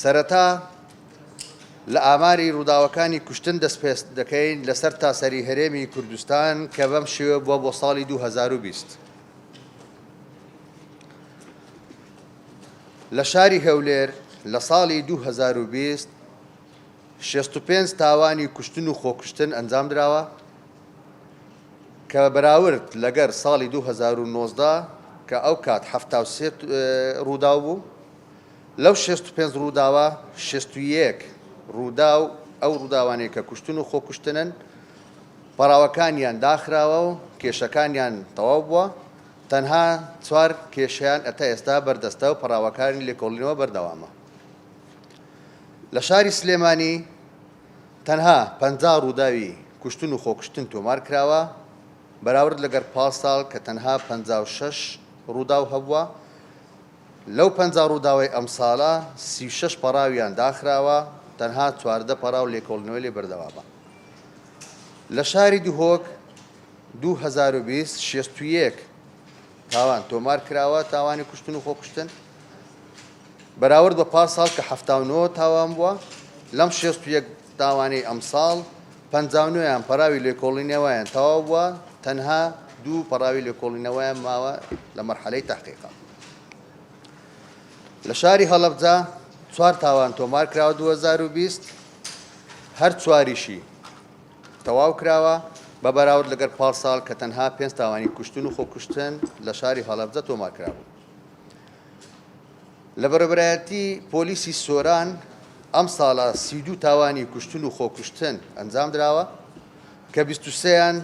سەرەتا لە ئاماری ڕووداوەکانی کوشتن دەست پێ دەکەین لە سەرتاسەری هەرێمی کوردستان کە بەم شێوە بووە بۆ ساڵی 2020. لە شاری هەولێر لە ساڵی 2020 65 تاوانی کوشتن و خۆکوشتن ئەنجام دراوە کە بەراورد لەگەر ساڵی 2019 کە ئەو کات 73 ڕووداو بوو لەو 65 ڕووداوە 61 ڕووداو ئەو ڕووداوانەی کە کوشتن و خۆکوشتنن پەڕاوەکانیان داخراوە و کێشەکانیان تەواو بووە، تەنها چوار کێشەیان تا ئێستا بەردەستە و پەڕاوەکانی لێکۆڵینەوە بەردەوامە. لە شاری سلێمانی تەنها 50 ڕووداوی کوشتن و خۆکوشتن تۆمار کراوە، بەراورد لەگەر پار ساڵ کە تەنها 56 ڕووداو هەبووە، لەو 50 ڕووداوەی ئەمساڵە 36 پەڕاویان داخراوە، تەنها 14 پەڕاو لێکۆڵینەوەی لێ بەردەوامە. لە شاری دهۆک 2020 61 تاوان تۆمار کراوە، تاوانی کوشتن و خۆکوشتن، بەراورد بە پار ساڵ کە 79 تاوان بووە، لەم 61 تاوانەی ئەمساڵ 59 یان پەراوی لێکۆڵینەوەیان تەواو بووە، تەنها دوو پەڕاوی لێکۆڵینەوەیان ماوە لە مەرحەلەی تەحقیقە. لە شاری هەڵەبجە چوار تاوان تۆمار کراوە 2020 هەر چواریشی تەواو کراوە، بە بەراورد لەگەر پار ساڵ کە تەنها پێنج تاوانی کوشتن و خۆکوشتن لە شاری هەڵەبجە تۆمار کرابوو. لە بەڕێوەبەرایەتی پۆلیسی سۆران ئەم ساڵە 32 تاوانی کوشتن و خۆکوشتن ئەنجام دراوە کە 23یان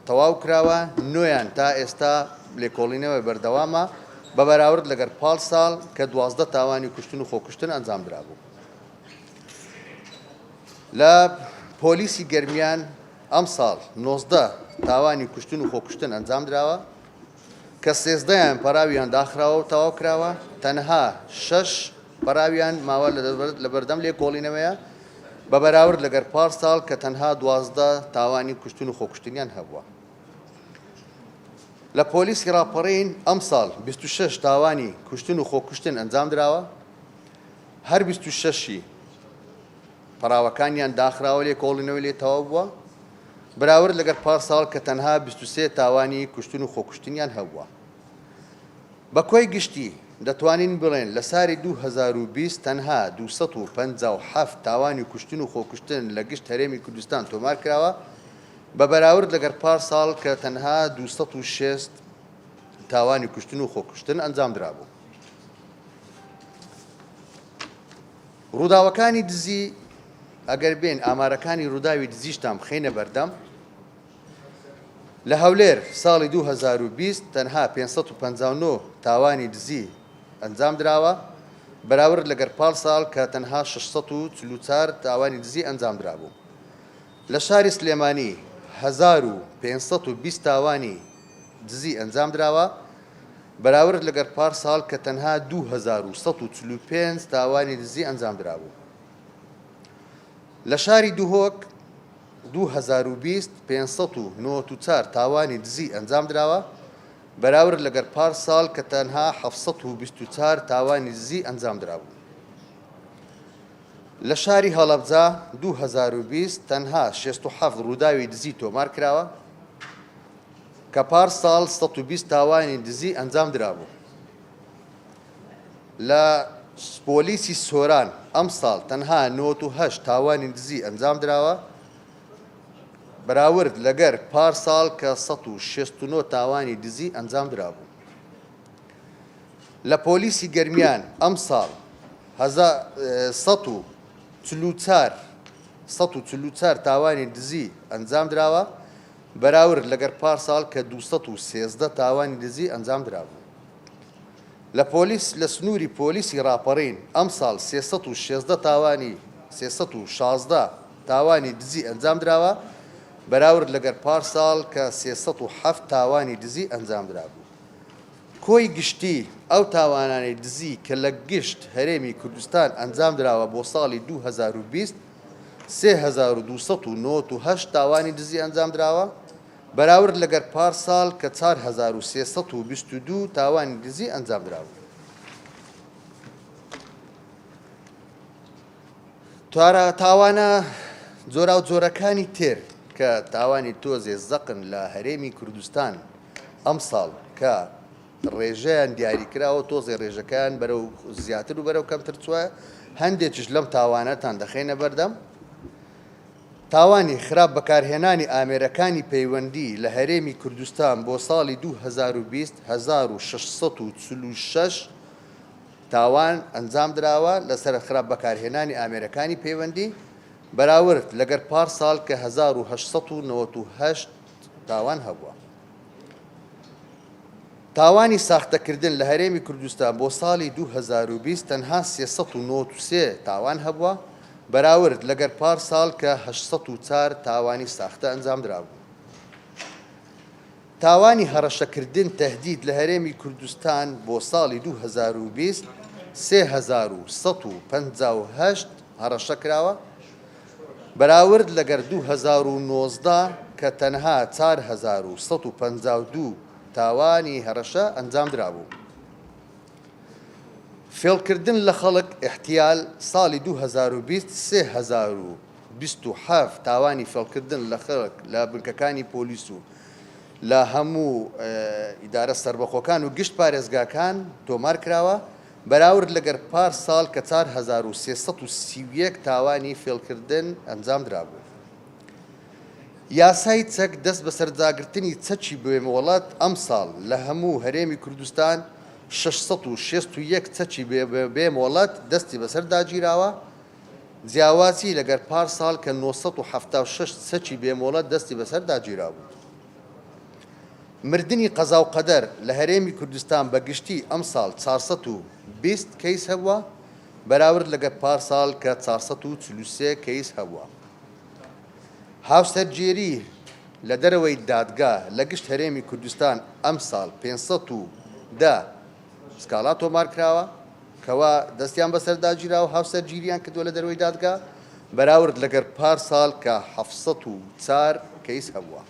تەواو کراوە، نۆیان تا ئێستا لێکۆڵینەوە بەردەوامە، بە بەراورد لەگەر پاڵ ساڵ کە 12 تاوانی کوشتن و خۆکوشتن ئەنجام درابوو. لە پۆلیسی گەرمیان ئەمساڵ 19 تاوانی کوشتن و خۆکوشتن ئەنجام دراوە کە سێزدەیان پەراویان داخراوە و تەواو کراوە، تەنها شەش پەراویان ماوە لە بەردەم لێکۆڵینەوەیە بە بەراورد لەگەر پار ساڵ کە تەنها 12 تاوانی کوشتن و خۆکوشتنیان هەبووە. لە پۆلیسی ڕاپەڕین ئەمساڵ 26 تاوانی کوشتن و خۆکوشتن ئەنجام دراوە، هەر 26 ی پەڕاوەکانیان داخراوە لێکۆڵینەوەی لێ تەواو بووە، بەراورد لەگەر پار ساڵ کە تەنها 23 تاوانی کوشتن و خۆکوشتنیان هەبووە. بە کۆی گشتی دەتوانین بڵێن لە ساری 2020 تەنها 257 تاوانی کوشتن و خۆکوشتن لە گشت هەرێمی کوردستان تۆمار کراوە، بە بەراورد لەگەر پار ساڵ کە تەنها 260 تاوانی کوشتن و خۆکوشتن ئەنجام درابوو. ڕووداوەکانی دزی، ئەگەر بێین ئامارەکانی ڕووداوی دزیشتان بخەینە بەردەم، لە هەولێر ساڵی 2020 تەنها 559 تاوانی دزی ئەنجام دراوە، بەراورد لەگەر پار ساڵ کە تەنها 644 تاوانی دزی ئەنجام درابوو. لە شاری سلێمانی 1520 تاوانی دزی ئەنجام دراوە، بەراورد لەگەر پار ساڵ کە تەنها 2145 تاوانی دزی ئەنجام درابوو. لە شاری دهۆک 2020 594 تاوانی دزی ئەنجام دراوە، بەراورد لەگەر پار ساڵ کە تەنها 724 تاوانی دزی ئەنجام درابوو. لە شاری هەڵەبجە 2020 تەنها 67 ڕووداوی دزی تۆمار کراوە، کە پار ساڵ 120 تاوانی دزی ئەنجام درابوو. لە پۆلیسی سۆران ئەمساڵ تەنها 98 تاوانی دزی ئەنجام دراوە، بەراورد لەگەر پار ساڵ کە 169 تاوانی دزی ئەنجام درابوو. لە پۆلیسی گەرمیان ئەمساڵ 144 144 تاوانی دزی ئەنجام دراوە، بەراورد لەگەر پار ساڵ کە 213 تاوانی دزی ئەنجام درابوو. لە پۆلیس لە سنووری پۆلیسی ڕاپەڕین ئەمساڵ 316 تاوانی 316 تاوانی دزی ئەنجام دراوە، بەراورد لەگەر پار ساڵ کە 307 تاوانی دزی ئەنجام درابوو. کۆی گشتی ئەو تاوانانەی دزی کە لە گشت هەرێمی کوردستان ئەنجام دراوە بۆ ساڵی 2020 3298 تاوانی دزی ئەنجام دراوە، بەراورد لەگەر پار ساڵ کە 4322 تاوانی دزی ئەنجام درابوو. تارا تاوانە جۆراوجۆرەکانی تر کە تاوانی تۆزێ زەقن لە هەرێمی کوردستان ئەمساڵ کە ڕێژەیان دیاریکراوە تۆزێ ڕێژەکەیان بەرەو زیاتر و بەرەو کەمتر چووە هەندێکیش لەم تاوانەتان دەخەینە بەردەم. تاوانی خراپ بەکارهێنانی ئامێرەکانی پەیوەندی لە هەرێمی کوردستان بۆ ساڵی 2020 1646 تاوان ئەنجامدراوە لەسەر خراپ بەکارهێنانی ئامێرەکانی پەیوەندی، بەراورد لەگەر پار ساڵ کە 1898 تاوان هەبووە. تاوانی ساختەکردن لە هەرێمی کوردستان بۆ ساڵی 2020 تەنها 393 تاوان هەبووە، بەراورد لەگەر پار ساڵ کە 804 تاوانی ساختە ئەنجامدرابوو. تاوانی هەڕەشەکردن، تهدید، لە هەرێمی کوردستان بۆ ساڵی 2020 3158 هەڕەشە کراوە، بەراورد لەگەر 2019 کە تەنها 4152 تاوانی هەڕەشە ئەنجامدرابوو. فێڵکردن لە خەڵک، احتیال، ساڵی 2020 3027 تاوانی فێڵکردن لە خەڵک لە بنکەکانی پۆلیس و لە هەموو ئیدارە سەربەخۆکان و گشت پارێزگاکان تۆمار کراوە، بەراورد لەگەر پار ساڵ کە 4331 تاوانی فێڵکردن ئەنجامدرابوو. یاسای چەک دەست بەسەرداگرتنی چەکی بێ مۆڵەت ئەمساڵ لە هەموو هەرێمی کوردستان 661 چەکی بێ مۆڵەت دەستی بەسەرداگیراوە، جیاوازی لەگەر پار ساڵ کە 976 چەکی بێ مۆڵەت دەستی بەسەرداگیرابوو. مردنی قەزا و قەدەر لە هەرێمی کوردستان بە گشتی ئەمساڵ 420 کەیس هەبووە، بەراورد لەگەر پار ساڵ کە 443 کەیس هەبووە. هاوسەرگیری لە دەرەوەی دادگا لە گشت هەرێمی کوردستان ئەمساڵ 510 سکاڵا تۆمارکراوە کەوا دەستیان بەسەردا گیراوە هاوسەرگیریان کردووە لە دەرەوەی دادگا، بەراورد لەگەر پار ساڵ کە 704 کەیس هەبووە.